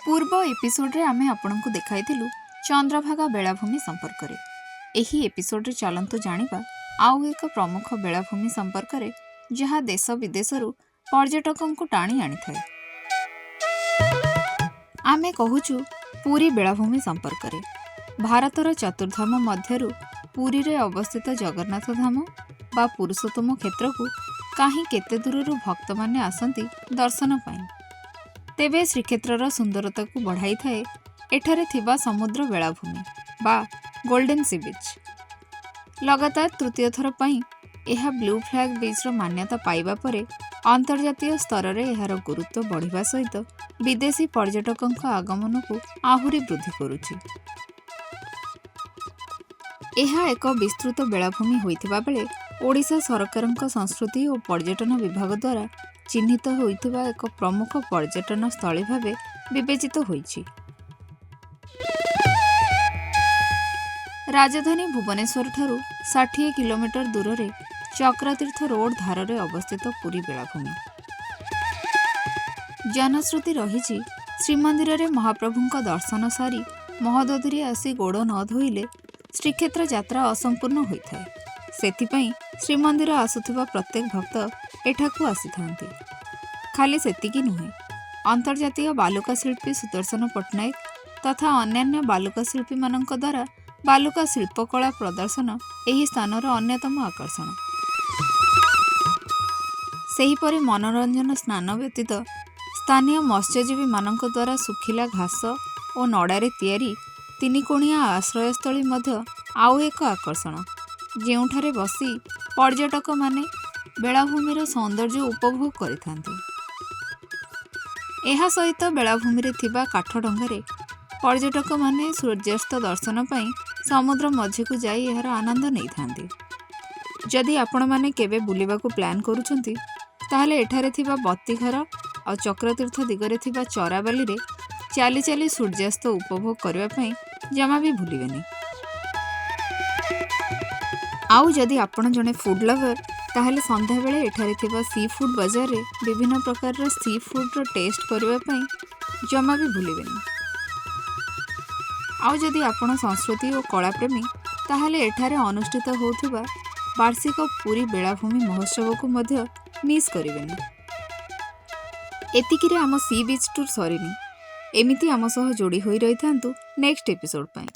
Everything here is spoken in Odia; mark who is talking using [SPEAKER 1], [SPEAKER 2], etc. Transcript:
[SPEAKER 1] ପୂର୍ବ ଏପିସୋଡରେ ଆମେ ଆପଣଙ୍କୁ ଦେଖାଇଥିଲୁ ଚନ୍ଦ୍ରଭାଗା ବେଳାଭୂମି ସମ୍ପର୍କରେ। ଏହି ଏପିସୋଡରେ ଚାଲନ୍ତୁ ଜାଣିବା ଆଉ ଏକ ପ୍ରମୁଖ ବେଳାଭୂମି ସମ୍ପର୍କରେ, ଯାହା ଦେଶ ବିଦେଶରୁ ପର୍ଯ୍ୟଟକଙ୍କୁ ଟାଣି ଆଣିଥାଏ। ଆମେ କହୁଛୁ ପୁରୀ ବେଳାଭୂମି ସମ୍ପର୍କରେ। ଭାରତର ଚତୁର୍ଧାମ ମଧ୍ୟରୁ ପୁରୀରେ ଅବସ୍ଥିତ ଜଗନ୍ନାଥ ଧାମ ବା ପୁରୁଷୋତ୍ତମ କ୍ଷେତ୍ରକୁ କାହିଁ କେତେ ଦୂରରୁ ଭକ୍ତମାନେ ଆସନ୍ତି ଦର୍ଶନ ପାଇଁ। ତେବେ ଶ୍ରୀକ୍ଷେତ୍ରର ସୁନ୍ଦରତାକୁ ବଢ଼ାଇଥାଏ ଏଠାରେ ଥିବା ସମୁଦ୍ର ବେଳାଭୂମି ବା ଗୋଲ୍ଡେନ୍ ସି ବିଚ୍। ଲଗାତାର ତୃତୀୟ ଥର ପାଇଁ ଏହା ବ୍ଲୁ ଫ୍ଲାଗ୍ ବିଚ୍ର ମାନ୍ୟତା ପାଇବା ପରେ ଅନ୍ତର୍ଜାତୀୟ ସ୍ତରରେ ଏହାର ଗୁରୁତ୍ୱ ବଢ଼ିବା ସହିତ ବିଦେଶୀ ପର୍ଯ୍ୟଟକଙ୍କ ଆଗମନକୁ ଆହୁରି ବୃଦ୍ଧି କରୁଛି। ଏହା ଏକ ବିସ୍ତୃତ ବେଳାଭୂମି ହୋଇଥିବା ବେଳେ ଓଡ଼ିଶା ସରକାରଙ୍କ ସଂସ୍କୃତି ଓ ପର୍ଯ୍ୟଟନ ବିଭାଗ ଦ୍ୱାରା ଚିହ୍ନିତ ହୋଇଥିବା ଏକ ପ୍ରମୁଖ ପର୍ଯ୍ୟଟନ ସ୍ଥଳୀ ଭାବେ ବିବେଚିତ ହୋଇଛି। ରାଜଧାନୀ ଭୁବନେଶ୍ୱରଠାରୁ 60 କିଲୋମିଟର ଦୂରରେ ଚକ୍ରତୀର୍ଥ ରୋଡ ଧାରରେ ଅବସ୍ଥିତ ପୁରୀ ବେଳାଭୂମି। ଜନଶ୍ରୁତି ରହିଛି, ଶ୍ରୀମନ୍ଦିରରେ ମହାପ୍ରଭୁଙ୍କ ଦର୍ଶନ ସାରି ମହୋଦଧିରେ ଆସି ଗୋଡ଼ ନ ଧୋଇଲେ ଶ୍ରୀକ୍ଷେତ୍ର ଯାତ୍ରା ଅସମ୍ପୂର୍ଣ୍ଣ ହୋଇଥାଏ। ସେଥିପାଇଁ ଶ୍ରୀମନ୍ଦିର ଆସୁଥିବା ପ୍ରତ୍ୟେକ ଭକ୍ତ ଏଠାକୁ ଆସିଥାନ୍ତି। ଖାଲି ସେତିକି ନୁହେଁ, ଅନ୍ତର୍ଜାତୀୟ ବାଲୁକା ଶିଳ୍ପୀ ସୁଦର୍ଶନ ପଟ୍ଟନାୟକ ତଥା ଅନ୍ୟାନ୍ୟ ବାଲୁକା ଶିଳ୍ପୀମାନଙ୍କ ଦ୍ୱାରା ବାଲୁକା ଶିଳ୍ପକଳା ପ୍ରଦର୍ଶନ ଏହି ସ୍ଥାନର ଅନ୍ୟତମ ଆକର୍ଷଣ। ସେହିପରି ମନୋରଞ୍ଜନ ସ୍ନାନ ବ୍ୟତୀତ ସ୍ଥାନୀୟ ମତ୍ସ୍ୟଜୀବୀମାନଙ୍କ ଦ୍ୱାରା ଶୁଖିଲା ଘାସ ଓ ନଡ଼ାରେ ତିଆରି ତିନିକୋଣିଆ ଆଶ୍ରୟସ୍ଥଳୀ ମଧ୍ୟ ଆଉ ଏକ ଆକର୍ଷଣ, ଯେଉଁଠାରେ ବସି ପର୍ଯ୍ୟଟକମାନେ ବେଳାଭୂମିର ସୌନ୍ଦର୍ଯ୍ୟ ଉପଭୋଗ କରିଥାନ୍ତି। ଏହା ସହିତ ବେଳାଭୂମିରେ ଥିବା କାଠ ଡଙ୍ଗାରେ ପର୍ଯ୍ୟଟକମାନେ ସୂର୍ଯ୍ୟାସ୍ତ ଦର୍ଶନ ପାଇଁ ସମୁଦ୍ର ମଝିକୁ ଯାଇ ଏହାର ଆନନ୍ଦ ନେଇଥାନ୍ତି। ଯଦି ଆପଣମାନେ କେବେ ବୁଲିବାକୁ ପ୍ଲାନ୍ କରୁଛନ୍ତି, ତାହେଲେ ଏଠାରେ ଥିବା ବତିଘର ଆଉ ଚକ୍ରତୀର୍ଥ ଦିଗରେ ଥିବା ଚରାବାଲିରେ ଚାଲି ଚାଲି ସୂର୍ଯ୍ୟାସ୍ତ ଉପଭୋଗ କରିବା ପାଇଁ ଜମା ବି ଭୁଲିବେନି। ଆଉ ଯଦି ଆପଣ ଜଣେ ଫୁଡ଼୍ ଲଭର୍, ତାହେଲେ ସନ୍ଧ୍ୟାବେଳେ ଏଠାରେ ଥିବା ସି ଫୁଡ଼୍ ବଜାରରେ ବିଭିନ୍ନ ପ୍ରକାରର ସି ଫୁଡ଼୍ର ଟେଷ୍ଟ କରିବା ପାଇଁ ଜମା ବି ଭୁଲିବେନି। ଆଉ ଯଦି ଆପଣ ସଂସ୍କୃତି ଓ କଳାପ୍ରେମୀ, ତାହେଲେ ଏଠାରେ ଅନୁଷ୍ଠିତ ହେଉଥିବା ବାର୍ଷିକ ପୁରୀ ବେଳାଭୂମି ମହୋତ୍ସବକୁ ମଧ୍ୟ ମିସ୍ କରିବେନି। ଏତିକିରେ ଆମ ସି ବିଚ୍ ଟୁର୍ ସରିନି। ଏମିତି ଆମ ସହ ଯୋଡ଼ି ହୋଇ ରହିଥାନ୍ତୁ ନେକ୍ସଟ ଏପିସୋଡ଼ ପାଇଁ।